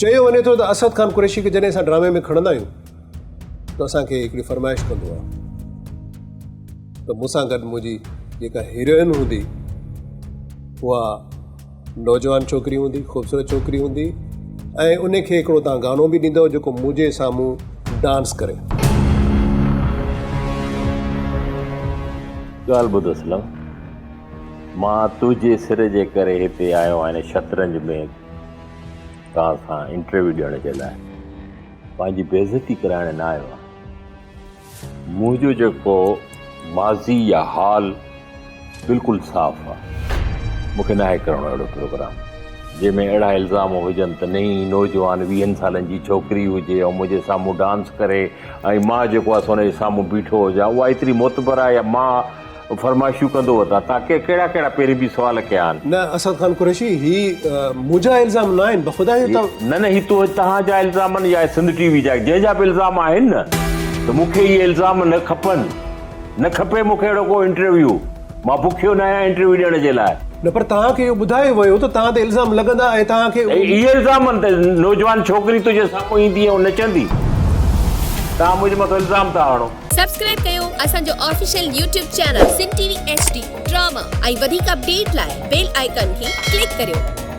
چيو وڃي ٿو ته اسد خان قريشي کي جڏهن اسان ڊرامي ۾ کڻندا آهيون ته اسان کي هڪڙي فرمائش ڪندو آهي ته مون سان گڏ منهنجي جيڪا هيروئن هوندي اها نوجوان ڇوڪري هوندي، خوبصورت ڇوڪري هوندي ۽ ان کي هڪڙو تان گانو به ڏيندو جيڪو منهنجي سامهون ڊانس ڪري. ڳالهه ٻڌ اسلم، مان تنهنجي سر جي ڪري هتي آيو آهيان هن شطرنج ۾ توهان سان انٽرويو ڏيڻ جي لاء. پنهنجي بيعزتي ڪرائڻ نه آيو آهيان. منهنجو جيڪو ماضي يا حال بلڪل صاف آ. مون کي ناهي ڪرڻو اهڙو پروگرام جنهن ۾ اهڙا الزام هجن ته نئين نوجوان ويهن سالن جي ڇوڪري هجي ۽ منهنجي سامهون ڊانس ڪري ۽ مان جيڪو آ سو ان جي سامهون بيٺو هجان اها ايتري معتبر آ يا مان فرمائشون ڪندو وتان. تان ڪي ڪهڙا ڪهڙا پهرين به سوال ڪيا آهن. نه اسد خان قريشي هي منهنجا الزام نه آهن بخدا هي ته. نه نه هي تو توهان جا الزام آهن يا سنڌ ٽي وي جا جنهن جا به الزام آهن نه ته مون کي اهي الزام نه کپن نه کپي مون کي اهڙو ڪو انٽرويو مان بکيو نه آهيان انٽرويو ڏيڻ جي لاء. نه پر توهان کي اهو ٻڌايو ويو ته توهان تي الزام لڳندا ۽ توهان کي. اهي الزام آهن ته نوجوان ڇوڪري تنهنجي سامهون ايندي ۽ نچندي توهان منهنجي مٿان الزام ٿا هڻو. سبسڪرائب ڪيو اسان جو official YouTube channel Sindh T V H D drama ۽ وڌيڪ اپڊيٽ لاء بيل آئيڪان کي ڪلڪ ڪريو.